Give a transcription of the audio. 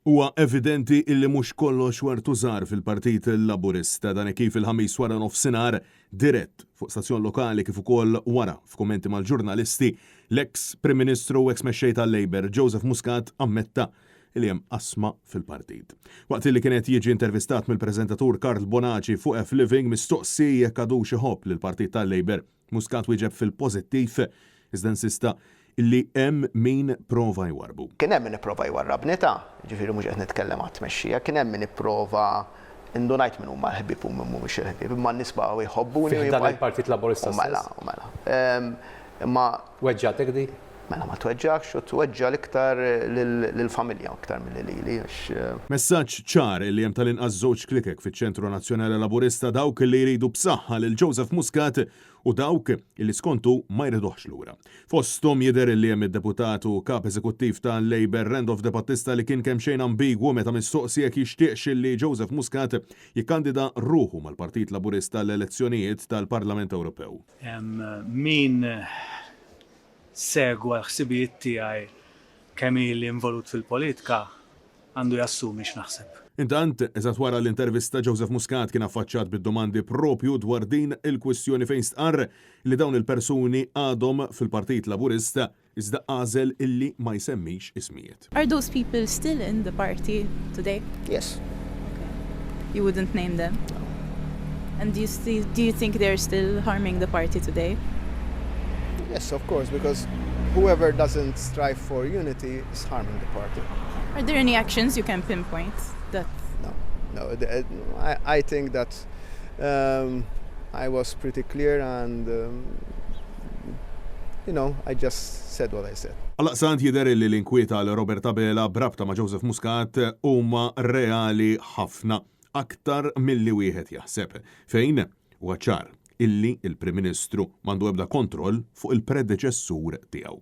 Huwa evidenti illi mhux kollox ward u żgħar fil-Partit Laburista. Dan hekk kif il-Ħamis wara nofsinhar, dirett fuq stazzjon lokali kif ukoll wara f'kummenti mal-ġurnalisti, l-eks Prim Ministru u eks Mexxej tal-Labour Joseph Muscat ammetta li hemm qasma fil-partit. Waqt illi kien qed jiġi intervistat mill-preżentatur Karl Bonaci fuq F-Living mistoqsi jekk għadux iħobb lill-Partit tal-Labour, Muscat wieġeb fil-pożittiv iżda insista li hemm min prova jwarrbu. Kien hemm min ipprova jwarrabni ta', jiġifieri mhux qed nitkellem għat-tmexxija, kien hemm min ipprova, indunajt min huma l-ħbieb u min mhumiex il-ħbieb, imma n-nies baqgħu jħobbuni u Fi ħdan il-Partit Laburista stess? U mela, u mela. Imma. Weġġgħatek din? Mela ma tweġġgħekx u tweġġa' l-iktar lill-familja iktar milli lili għax. Messaġġ ċar li hemm tal-inqas żewġ klikek fiċ-Ċentru Nazzjonali Laburista, dawk li jridu b'saħħa lil Joseph Muscat u dawk li skont hu ma jriduhx lura. Fosthom jidher li hemm id-Deputat u Kap Eżekuttiv tal-Labour Randolph De Battista li kien kemxejn ambigwu meta mistoqsi jekk jixtieqx li Joseph Muscat jikkandida ruħu mal-Partit Laburista għall-elezzjonijiet tal-Parlament Ewropew. Min segwa l-ħsibijiet tiegħi kemm ili involut fil-politika għandu jassumi x'naħseb. Intant, eżatt wara l-intervista Joseph Muscat kien affaċċat bid-domandi proprju dwar din il-kwistjoni fejn stqarr li dawn il-persuni għadhom fil-Partit Laburista iżda għażel illi ma jsemmix ismijiet. Are those people still in the party today? Yes. Okay. You wouldn't name them? No. And do you, do you think they're still harming the party today? Yes, of course, because whoever doesn't strive for unity is harming the party. Are there any actions you can pinpoint that? No, no. I, I think that um, I was pretty clear and um, I just said what I said. Għaldaqstant jidher li l-inkwiet għal Robert Abela b'rabta ma' Joseph Muscat huma reali ħafna, aktar milli wieħed jaħseb, fejn huwa ċar illi l-Prim Ministru m'għandu ebda kontroll fuq il-predeċessur tiegħu.